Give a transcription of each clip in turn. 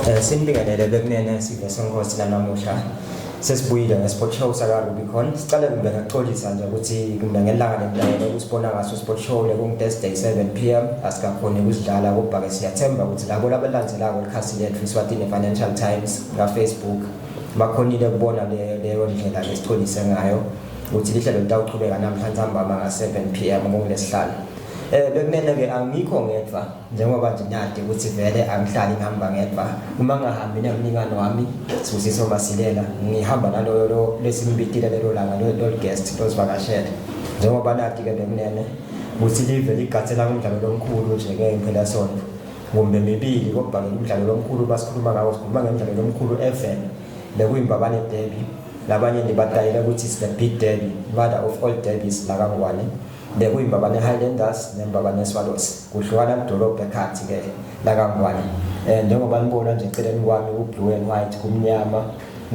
Sinibingelele bekunene sive senkosi nanamuhla sesibuyile nge-sport show saka-Rubicon. Sicale kumbe ngakuxolisa nje ukuthi kumbe ngelanga lemlayelo ukusibona ngaso sport show lekungu-Thursday 7 p.m. asikakhoni ukusidlala, kodwa-ke siyathemba ukuthi labo labalandzelako likhasi lethu iSwatini Financial Times ka-Facebook bakhonile ukubona leyo ndlela lesicolise ngayo ukuthi lihlelo litawuchubeka namhla ntsambama nga-7 p.m. kungulesihlanu. Bekunene-ke angikho ngedwa, njengoba nje nade ukuthi vele angihlali ngihamba ngedwa. Uma ngingahambi nemlingani wami Sibusiso Masilela, ngihamba naloyo lo lesimbitile lelo langa, lo guest lozivakashele. Njengoba nadi-ke bekunene ukuthi live ligatsela ngumdlalo lomkhulu nje-ke impelasonto kumbe mibili, kodwa-ke umdlalo lomkhulu basikhuluma ngawo, sikhuluma ngemdlalo lomkhulu even bekuyiMbabane Derby. Labanye nibatayele ukuthi it's the big derby, mother of all derbies lakaNgwane. BekuyiMbabane Highlanders neMbabane Swallows, kuhlukana lidolobha ekhathi-ke lakaNgwane. Njengoba nibona nje eceleni kwami ku-blue and white, kumnyama,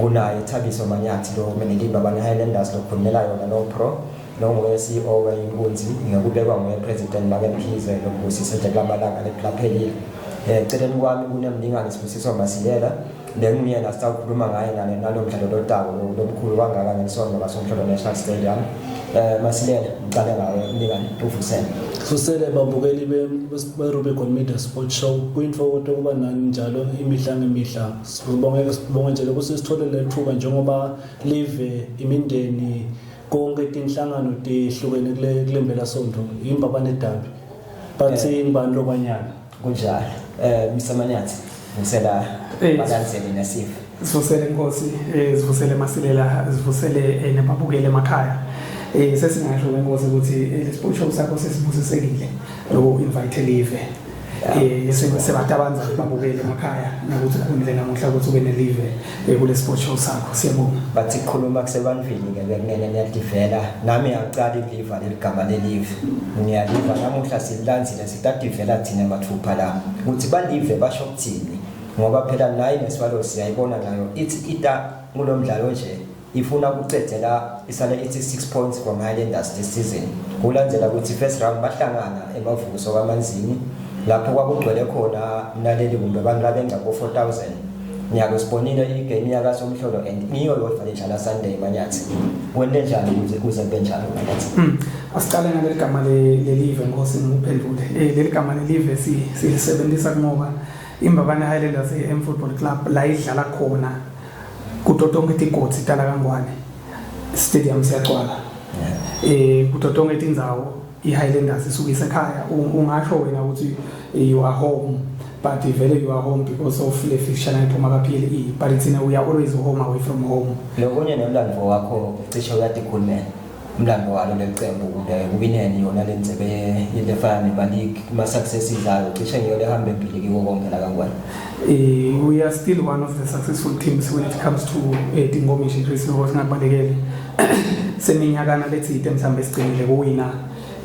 kunaye Thabiso Manyathi lo kumelele iMbabane Highlanders, lokhulumela yona no pro lo nguye CEO weyinkunzi ngekubekwa nguye President Make Mkhize lombusise nje kulamalanga lephelaphelile. Eceleni kwami kunemlingani Sibusiso Masilela, benguyena sitawukhuluma ngaye nalo mdlalo lotako lomkhulu kangaka ngelisonto kaSomhlolo National Stadium. Masilela, ngicale ngawe mlingani, uvusele. Vusele babukeli be-Rubicon Media Sport Show. Kuyintokozo ukuba nani njalo imihla ngemihla. Sibonge, sibonge nje lokuthi sithole lethuba njengoba live, imindeni, konke tinhlangano tehlukene kule mpelasonto iMbabane Derby. Bathi ngibani lobanyana? Kunjalo. Mr Manyathi, ngisela balandzeli nesive. Sivusele Nkosi, sivusele Masilela, sivusele nababukeli emakhaya. Sesingasho ke Nkosi ukuthi le sport show sakho sesibusisekile lo invite live. Sebatabanza babukeli emakhaya nokuthi ukhulile namuhla ukuthi ube nelive kule sport show sakho. Siyabonga. Bathi kukhuluma kusebantwini ke bekunene niyadivela. Nami ngiyacala ikuliva leli gama lelive. Ngiyaliva namuhla, sililandzile, sitadivela thina mathupha la ukuthi balive basho ukuthini, ngoba phela nayi neSwallows siyayibona nayo ithi ita kulo mdlalo nje ifuna ukucedzela, isale ithi 6 points from Highlanders this season, kulandzela ukuthi first round bahlangana emavuso kaManzini lapho kwakugcwele khona mnaleli kumbe abantu labenga ko 4000. Nyalo sibonile igame yakaSomhlolo and ngiyo yodwa ledlala Sunday. Manyathi, wente njani ukuze kuze kube njalo, Manyathi? Asicale ngaleli gama lelive Nkosi, ngikuphendule. Leli gama lelive silisebenzisa ngoba iMbabane Highlanders AM Football Club la idlala khona kuto tonke tigodzi tala kaNgwane, stadium siyagcwala. Kuto tonke tindzawo iHighlanders isuke isekhaya. Ungasho wena ukuthi you are home, but vele you are home because of le fixture nayiphuma ka PLE, but thina we are always home away from home. Lokunye nemlandvo wakho cishe uyatikhulumela umlando walo lelicembu kumbe kuwineni yona le ndzebe lefana nema-league, kuma-successes ayo, cishe ngiyo lehamba embili kiko konke la kaNgwane. We are still one of the successful teams when it comes to tinkomishi, Chris, because singakubalekeli seminyakana letsite mhlawumbe sigcinile kuwina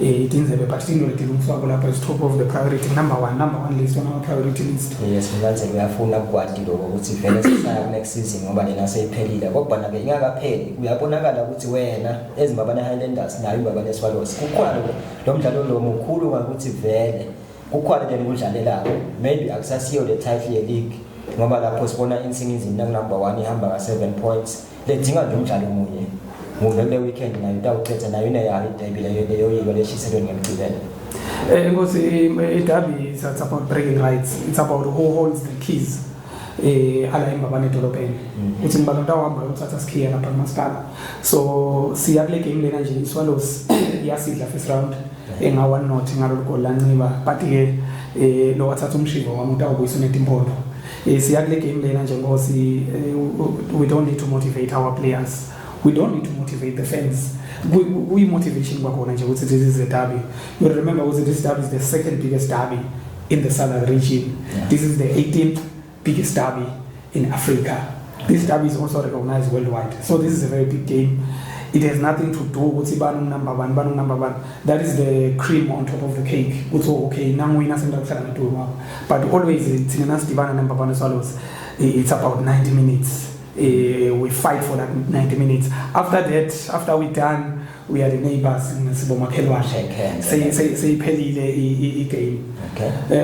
tindzebe, but tinto letilungiswako lapha is top of the priority, number one list on our priority list. Yes, mlandzeli uyafuna kukwati lokho ukuthi vele sisaya ku-next season ngoba lena seyiphelile, kodwa na-ke ingakapheli uyabonakala ukuthi wena eziMbabane Highlanders nayo iMbabane Swallows kukhona lo mdlalo lo mukhulu ngakuthi vele kukhona leni kudlalelako. Maybe akusasiyo le title ye-league, ngoba lapho sibona Insingizimu naku-number one ihamba ka-7 points, ledinga nje umdlalo munye kumbe kule weekend nayo itawucetha, nayo ineyayo iderby leyo yilo leshiselweni ngemgcibelo. Nkosi, iderby it's about bragging rights. It's about who holds the keys ala eMbabane edolobheni, uthi ngibani utawuhamba uyothatha sikhiya lapha kumasipala. So siya kule game lena nje, iSwallows iyasidla first round enga 1-0 ngalolu gol lanciba, but ke lo wathatha umshivo wami utawubuyisa unetimpondo. Siya kule game lena nje Nkosi, we don't need to motivate our players, we don't need to motivate the fans. Kuyi-motivation kwakhona nje ukuthi this is a derby. You remember ukuthi this derby is the second biggest derby in the southern region. This is the 18th biggest derby in Africa. This derby is also recognized worldwide, so this is a very big game. It has nothing to do ukuthi bani number one, bani number one. That is the cream on top of the cake, ukuthi oh, okay, nangiwina sengidakuhlala ngedulo kwabo. But always thina nasidibana neMbabane Swallows, it's about 90 minutes. We fight for that 90 minutes. After that, after we done, We are the neighbors, sibomakhelwane. Shake hands. Seyiphelile i-game.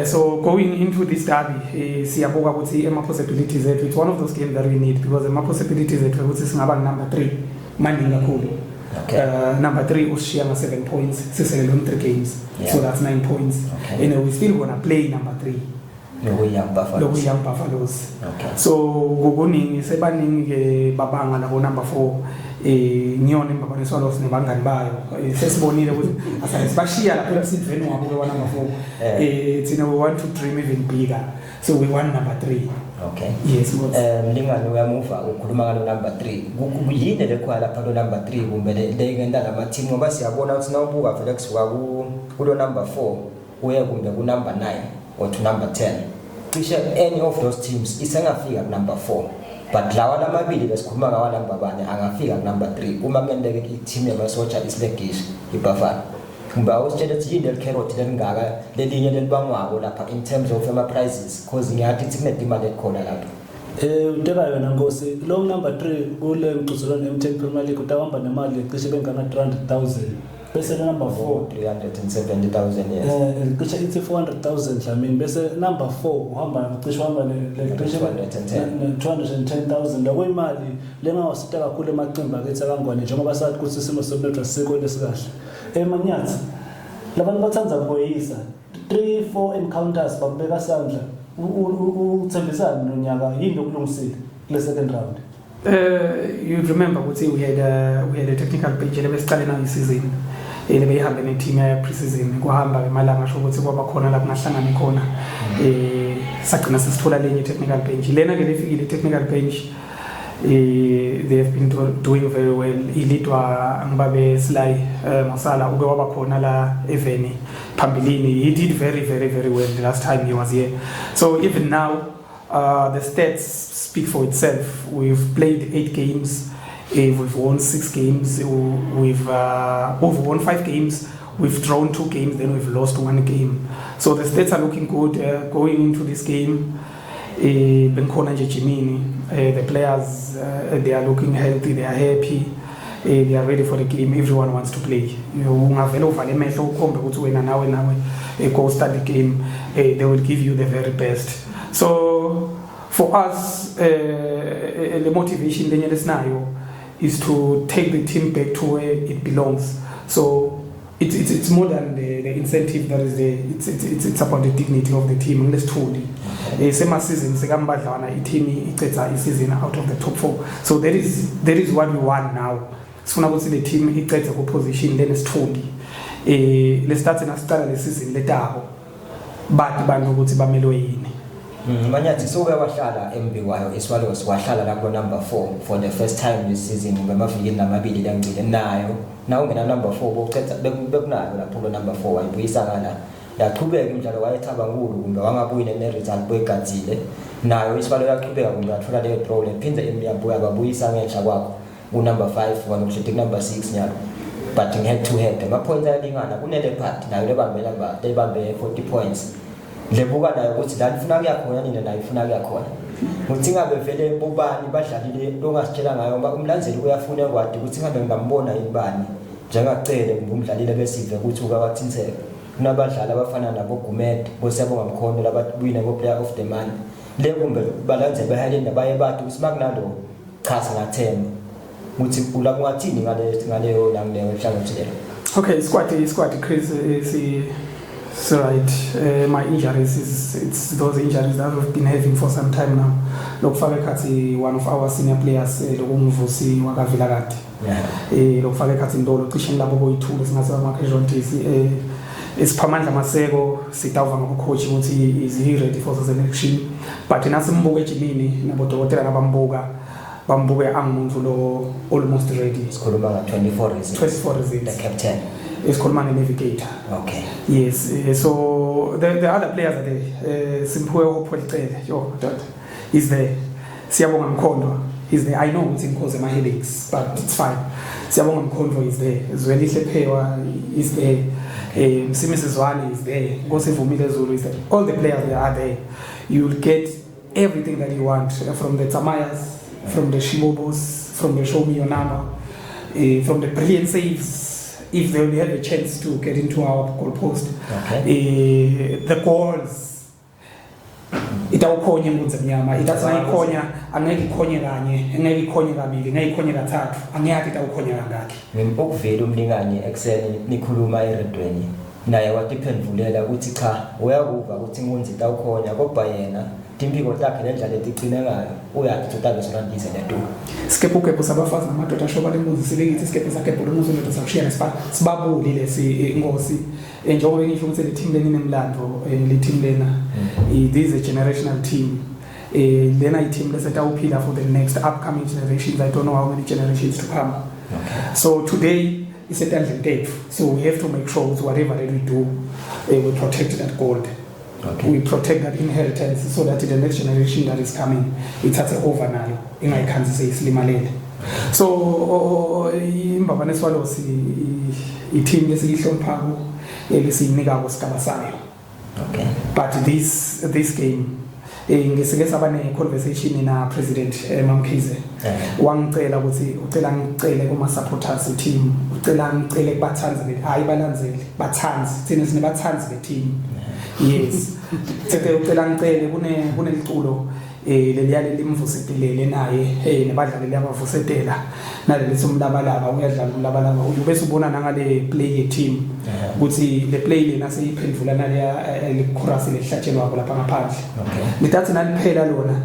So going into this derby, siyabuka ukuthi ema possibilities ethu, it's one of those games that we need because ema possibilities ethu ukuthi singaba number 3 maningi kakhulu. Number 3 usishiya nga 7 points, siselele on 3 games. So that's 9 points. And we still gonna play number 3. Lokuyi-Young Buffaloes. Lokuyi-Young Buffaloes. So kukuningi, sebaningi ke babanga labo number 4, ngiyona iMbabane Swallows nebangani bayo. Sesibonile ukuthi asale sibashiya lapha emsindweni wabo ke wa number 4. Thina we want to dream even bigger, so we want number 3. Yes, Moses. Mlingane, uyamuva ukhuluma ngalo number 3. Yini lekhona lapha lo number 3 kumbe le ngenta lama team, ngoba siyabona ukuthi nawubuka vele kusuka kulo number 4 uye kumbe ku number 9 or to number 10, cishe any of those teams isengafika ku number 4, but lawa lamabili besikhuluma ngawa number bane angafika ku number 3 uma kuyenteke i-team yamasotsha isilegisha iBuffalo. Kumbe awusitshele ukuthi yini leli carrot lelingaka lelinye lelibangwako lapha in terms of ama-prizes, cause ngiyathi ukuthi kunetimali ekhona lapha. Uteka yona Nkosi, lo number 3 kule mqhudelwano M10 Premier League utawuhamba nemali cishe bengana 300,000, bese le number 4 370,000, yes. Cishe ithi 400,000 Dlamini, bese number 4 uhamba cishe uhamba le cishe 210. 210,000. Lokuyimali lengawasita kakhulu emacimbi akithi akangwane, njengoba sathi ukuthi isimo somnotho asikho lesikahle. Emanyathi labantu bathanda kuyisa 3 4 encounters bakubeka sandla. Uthembisani nonyaka, yini okulungisile kule second round? You remember ukuthi we had a technical bench lebesiqale nayo isizini, lebeyihambe ne-team ya pre-season. Kuhamba emalanga sho ukuthi kwaba khona la kungahlangani khona, sagcina sesithola lenye technical bench. Lena ke lefikile technical bench, they have been doing very well, ilidwa ngibabe Sly Mosala, uke waba khona la eveni phambilini. He did very, very, very well the last time he was here. So even now, the stats speak for itself. We've played 8 games, we've won 6 games, we've won 5 games, we've drawn 2 games, then we've lost 1 game. So the stats are looking good going into this game. Bengikhona nje ejimini, the players, they are looking healthy, they are happy, they are ready for the game. Everyone wants to play. Ungavele uvale emehlo ukhombe ukuthi wena nawe nawe, go start the game, they will give you the very best. So for us, the motivation lenye lesinayo is to take the team back to where it belongs. So it's more than the incentive that is there. It's about the dignity of the team. Ngilesithuli. Sema season sekambadlwana i-team icetha i-season out of the top 4. So that is what we want now. Sifuna ukuthi le team icethe ku position lenesithuli. Le start nasiqala le season letako. Bathi bantu ukuthi bamelwe yini. Manyathi, suke wahlala embikwayo iSwallows, wahlala la ku number 4 for the first time this season ngemavikini lamabili langcile nayo. Na ungena number 4 bocetha bekunayo lapho ku number 4, wayibuyisa ngala. Yaqhubeka imidlalo wayethaba nkulu kumbe wangabuyi ne result boyigadzile. Nayo iSwallows yaqhubeka kumbe yathola leyo draw, lephinde imyabuya babuyisa ngenhla kwakho ku number 5, wanokuhleti ku number 6 nyalo. But ngi head to head ama points ayalingana kunele part nayo lebambe number lebambe 40 points. Lebuka nayo ukuthi la nifuna kuya khona nina, nayo ifuna kuya khona. Uthi ngabe vele bobani badlalile longasitshela ngayo, ngoba umlandzeli uyafuna kwadi ukuthi ngabe ngingambona yini bani njengacele kumbe umdlalile besive ukuthi ukawathintseka. Kunabadlali abafana nabo Gumede, boSiyabonga Mkhondo labawina ko player of the month. Le kumbe balandzeli beHighland baye bathi ukuthi makunalo cha singathemba. Ukuthi ula kungathini ngaleyo langileyo hlangothi lelo. Okay, squad Chris is right. My injuries is it's those injuries that we've been having for some time now. Lokufaka ekhathi one of our senior players, lokunguVusi wakaVilakade. Lokufaka ekhathi Ndolo cishe labo boyi2 singase ama casualties, isiphamandla Maseko sitawuva ngabo coach ukuthi is he ready for the selection, but nasimbuka ejimini nabodokotela nabambuka bambuke angumuntu lo almost ready. Sikhuluma nga 24 reasons. 24 reasons. The captain. Isikhuluma nge-navigator. Yes, so the other players are there. Simphiwe Hopeful Cele, yo dot is there. Siyabonga Mkhondo is there. I know ukuthi ngikhoze ama headaches, but it's fine. Siyabonga Mkhondo is there. Zwelihle Phewa is there. Msimisi Zwane is there. Nkosi Vumile Zulu is there. All the players, they are there. You will get everything that you want from the Tsamayas, from the Shibobos, from the Show Me Your Number, from the brilliant saves. if they will have a chance to get into our goal post. Okay. The goals itawukhonya inkunzi emnyama itathi nayikhonya angeke ikhonye kanye, angeke ikhonye kabili, ngeke ikhonye kathathu, angeke itawukhonya kangakhi. Ukuvela umlingani ekuseni nikhuluma eredweni naye watiphendvulela ukuthi cha, uyakuva ukuthi inkunzi itawukhonya, kodwa yena timphiko takhe lendlela letigcine ngayo uyathi ukuthi utabe solandize netulo. Sikephukepu sabafazi namadoda ashoba lenkunzi sibekithi isikephe sagebhula umuzi wendoda sakushiya nesibala sibabuli lesi inkosi. Njengoba ngisho ukuthi le team lena inemlando, le team lena, this is a generational team. Lena i-team lesetawuphila for the next upcoming generations. I don't know how many generations to come. So today isetandleni tethu, so we have to make sure ukuthi whatever that we do, we protect that gold. We protect that inheritance so that the next generation that is coming ithathe over nayo, ingayikhanzi seyisilimalele. So iMbabane Swallows i-team lesiyihloniphako, lesiyinikako sigaba sayo. But this game, ngisike saba ne-conversation na President Mamkhize. Wangicela ukuthi ucela ngicele kuma supporters team, ucela ngicele kubathanzi be, hayi balandzeli, bathanzi, thina sinebathanzi be team. Yes, thethe ucela ngicele kuneliculo leliya limvusetelele naye, nabadlali liyabavusetela naleli umlabalaba uyadlala umlabalaba, ubese ubona nangale play ye team ukuthi le play lena seyiphendvula naleya le chorus lehlatshelwako lapha ngaphandle. Litathi naliphela lona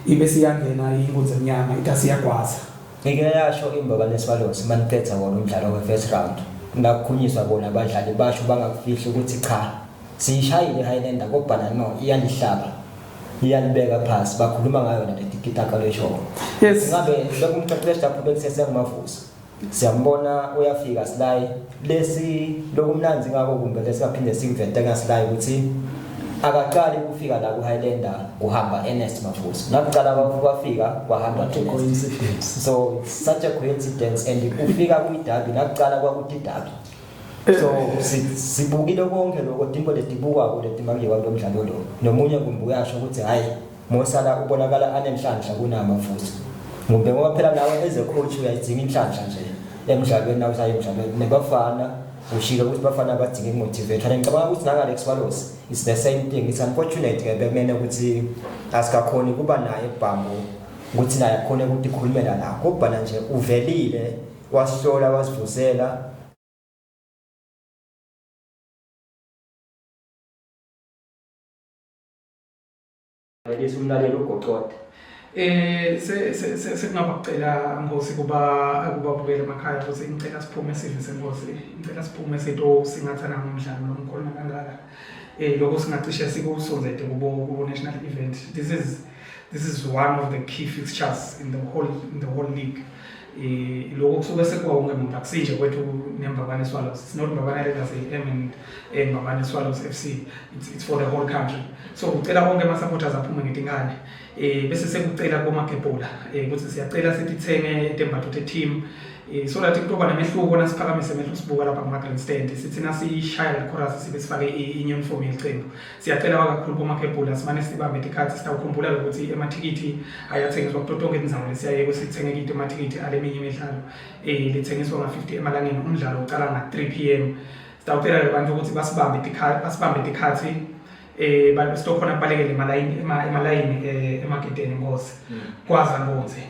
ibe siyangena inkunzi emnyama itathi siyagwaza. Ngike yasho iMbabane Swallows maniqedza wona umdlalo we-first round, nakukhunyiswa bona abadlali basho bangakufihli ukuthi cha, siyishayile Highlander, kodwa no iyalihlaba iyalibeka phasi, bakhuluma ngayo le tikitaka lesho. Ngabe bekumqeqeshi lapho bekusesenguMavuso, siyambona uyafika Silayi lesi lokumnanzi ngako kumbe lesingaphinde sikuvete ngaSilayi ukuthi akaqali ukufika la ku-Highlander kuhamba Ernest Mavuso, nakucala kwafika kwahamba What a Ernest. coincidence. So it's such a coincidence, and ufika kwi-derby nakucala kwakuthi derby, so sibukile konke lokho tinto letibukwako letimakiwa kulo mdlalo lo. Nomunye kumbe uyasho ukuthi hhayi, Mosala ubonakala anenhlanhla kunaMavuso, ngumbe ngoba phela nawe as a coach uyayidzinga inhlanhla nje emdlalweni nawe usaye emdlalweni nebafana ushilo ukuthi bafana badinga ikumotivate. And ngicabanga ukuthi nangale Swallows it's the same thing. It's unfortunate ke bekumele ukuthi asikakhoni kuba naye ebhambo ukuthi naye akhone ukuthi ikhulumela la, kodwa nje uvelile wasihlola wasivusela. Lesi umlaleli uGocote. Se se sekungaba kucela Nkosi kuba kubabukela emakhaya ukuthi ngicela siphume sive senkosi, ngicela siphume sito singathana ngomdlalo lomkhulu kangaka. Lokho singacishe sikusonzete kubo national event. This is one of the key fixtures in the whole league. Lokho kusuke sekuwa wonke umuntu, akusinje kwethu neMbabane Swallows. It's not Mbabane Legacy M and Mbabane Swallows FC. It's for the whole country. So kucela bonke ama supporters aphume ngetinkane. Bese sekucela komagebhola ukuthi siyacela sithenge tembatho te team, so that kutoba nemehluko nasiphakamise emehlo sibuka lapha kuma grandstand, sithi nasishaya le chorus sibe sifake i-uniform yeqembu. Siyacela kakhulu komagebhola simane sibambe tikhathi, sitawukhumbula ukuthi amathikithi ayathengiswa kuto tonke tindzawo lesiyaye kusithenge kito amathikithi aleminye imidlalo. Lithengiswa nga-50 emalangeni, umdlalo ucala nga-3 p.m. Sitawucela ke bantu ukuthi basibambe tikhathi, sitokhona kubalekele emalayini emagedeni Nkosi. Kwaza Nkonzi.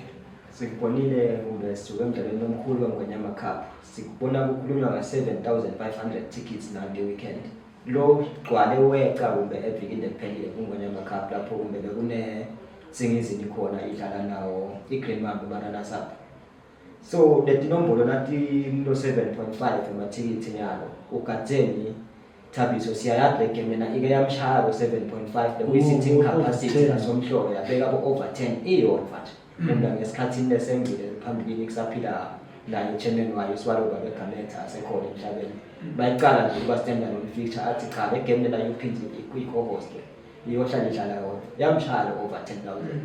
Sikubonile kumbe sisuke emdlalweni omkhulu weNgonyama Cup, sikubona kukhulunywa nga-7500 tickets nange weekend lo gcwale weca kumbe evikini leliphelile kuNgonyama Cup, lapho kumbe bekune Nsingizini khona idlala nawo i-Green Mamba Bananas Up. So letinombolo nathi lo 7.5 emathikithi nyalo ugadzeni Thabiso, siyayazi le game lena ike yamshaya ko 7.5 bekuyi-sitting capacity nasomhlolo yabeka ko-over 10 iyodwa nje. Mina ngesikhathini lesengile phambilini kusaphila naye chairman wayo Swallow babegametha asekhona emhlabeni, bayicala nje kuba stand alone fixture, athi cha, le game lena yophinde i-co-host iyohlala idlala yodwa, yamshaya lo over 10,000.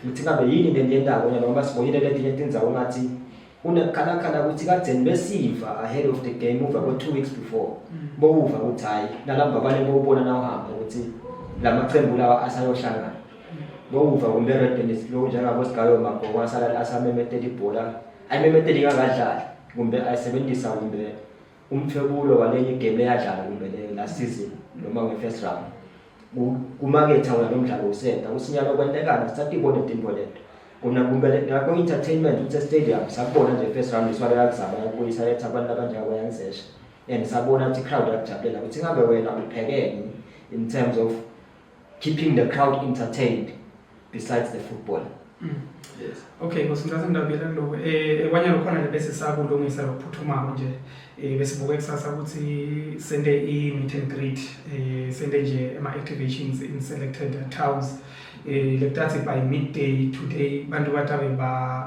Ukuthi ngabe yini le liyentako nyalo, ngoba sibonile letinye tindzawo ngathi kunekhalakhala ukuthi kadzeni besiva ahead of the game, uva ko 2 weeks before bowuva ukuthi hayi nalamba bane bowubona na uhamba ukuthi lamaqembu lawa asayohlangana, bowuva kumbe Red lo njengabo Sigayo Magogo asala asamemetela ibhola, ayimemeteli ingakadlali kumbe ayisebenzisa kumbe. Umthwebulo walenye igame eyadlala kumbe le last season noma nge-first round kumaketha wona lo mdlalo usenta usinyalo kwentekani sisatibone tintfo leto kuna kumbe nako-entertainment uthe stadium sakubona nje first round iswalo yakuzama yakubuyisa letha abantu abanjengaboyangizesha and sabona ukuthi i-crowd yakujabulela ukuthi ngabe wena uphekeni in terms of keeping the crowd entertained besides the football. Yes. Okay, Nkosi ngicela ngidabuyela kuloko. Kwanyalo khona le bese sakulungisa lokuphuthumako nje. Besibuke kusasa ukuthi sende i meet and greet, sende nje ama activations in selected towns. Lekutathi by midday today bantu batabe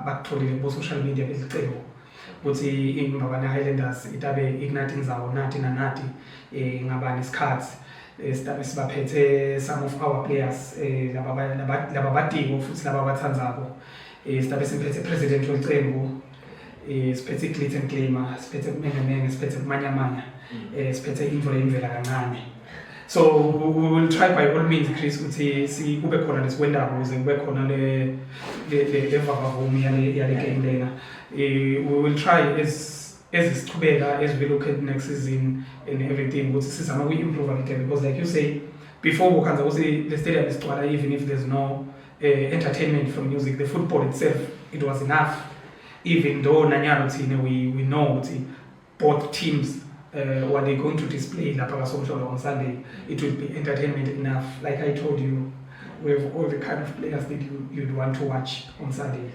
bakutholile kubo social media belicebo ukuthi iMbabane Highlanders itabe ikunathi indzawo nati nanati ngabani isikhathi sitabe sibaphethe some of our players laba laba batiko futhi laba bathandzako. Sitabe simphethe president welicembu, siphethe iGlitz and Glamour, siphethe kumengemenge, siphethe kumanyamanya, siphethe intfo leyimvela kancane. So we will try by all means, Chris, ukuthi si kube khona lesikwendako ukuze kube khona le vavavumi yale game lena. We will try as isichubeka, as we look at next season and everything, ukuthi sizama ukuyi-improve le game, because like you say before, ukhanza ukuthi le stadium isigcwala even if there's no entertainment from music. The football itself, it was enough, even though nanyalo thina we know ukuthi both teams, what they're going to display lapha kaSomhlolo on Sunday, it will be entertainment enough. Like I told you, we have all the kind of players that you'd want to watch on Sunday.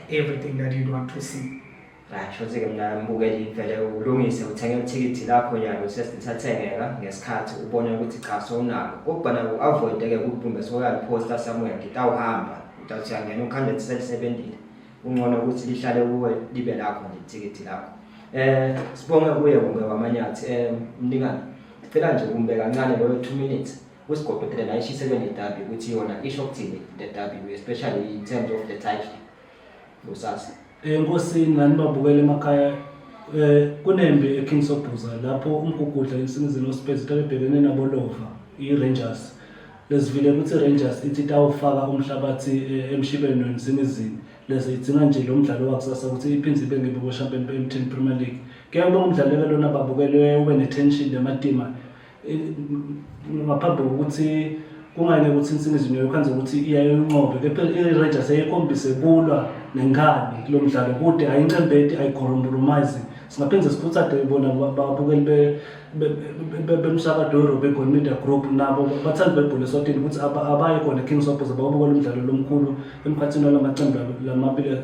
Everything that you'd want to see. Right, shothi-ke mina mbukeli vele ulungise uthenge ithikithi lakho nyalo sesithathengeka ngesikhathi ubone ukuthi cha sowunalo kodwa na u-avoid-ke ukuthi kumbe soyaliphosta somewhere ngitawuhamba utawuthi uyangena ukhande selisebentile. Kungcono ukuthi lihlale kuwe libe lakho nje ithikithi lakho. Sibonge kuye kumbe wamanyathi. Mlingani, cela nje kumbe kancane loyo 2 minutes usigoqedele la ishiselwe ne-derby ukuthi yona isho ukuthini le derby, especially in terms of the title kusasa. Enkosini nani babukela emakhaya, kunembi eKing Sobhuza lapho umgugudla insingizini oSpurs tabebhekene nabolova iRangers. Lesivile ukuthi iRangers ithi itawufaka umhlabathi emshibeni wensingizini leze idzinga nje lo mdlalo wakusasa ukuthi iphinde ibe ngibo champion be-MTN Premier League. Kuyaye kube ngumdlalo lona babukelwe ube ne-tension nematima ngaphambi kokuthi kungane ukuthi insingizini yokhanza ukuthi iyayinqobe, kepha i-Rangers yayikhombise kulwa nenkani kulo mdlalo kude ayincembeti ayikhoromburumayizi. Singaphinde sikhuthade bona babukeli bemsakazo we-Rubicon Media Group nabo bathandi bebhola eSwatini ukuthi abaye khona eKing Sobhuza babukele umdlalo lomkhulu emkhathini walamaqembu lamabili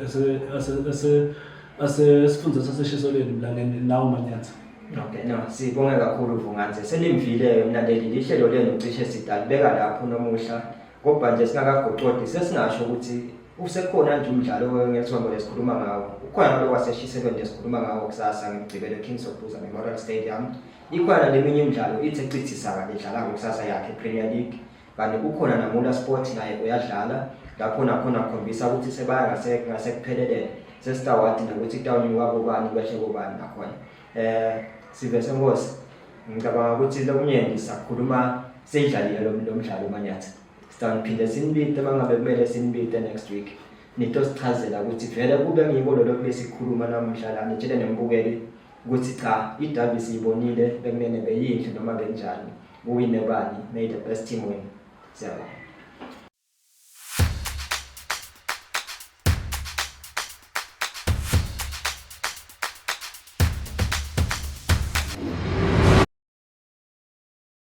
asesifundeni saseshiselweni mlangeni nawo Manyatha. Okay, no, sibonge kakhulu Vunganze. Selimvile mlaleli lihlelo lenu cishe sidalibeka lapho nomuhla. Kodwa nje singakagocodi sesingasho ukuthi usekhona nje umdlalo ngesonto lesikhuluma ngawo. Ukhona lo waseshiselweni lesikhuluma ngawo kusasa ngemgcibelo King Sobhuza Memorial Stadium. Ikhona leminye imidlalo ithe chithisaka ledlala kusasa yakhe Premier League. Kanti kukhona Namula Sport naye uyadlala lapho nakhona kukhombisa ukuthi sebaya ngasekupheleleni sesitawadi nokuthi kutawunyuka kobani kwehle kobani nakhona. Sive senkosi, ngicabanga ukuthi lokunyenti sakhuluma seyidlalile lo mdlalo Manyatha. Sitawuphinde sinibite mangabe kumele sinibite next week. Nitosichazela ukuthi vele kube ngiko lo lokhu besikhuluma namuhla la, nitshele nembukeli ukuthi cha idabi siyibonile bekumele beyinhle noma benjani, kuwine bani. May the best team win. Siyabonga.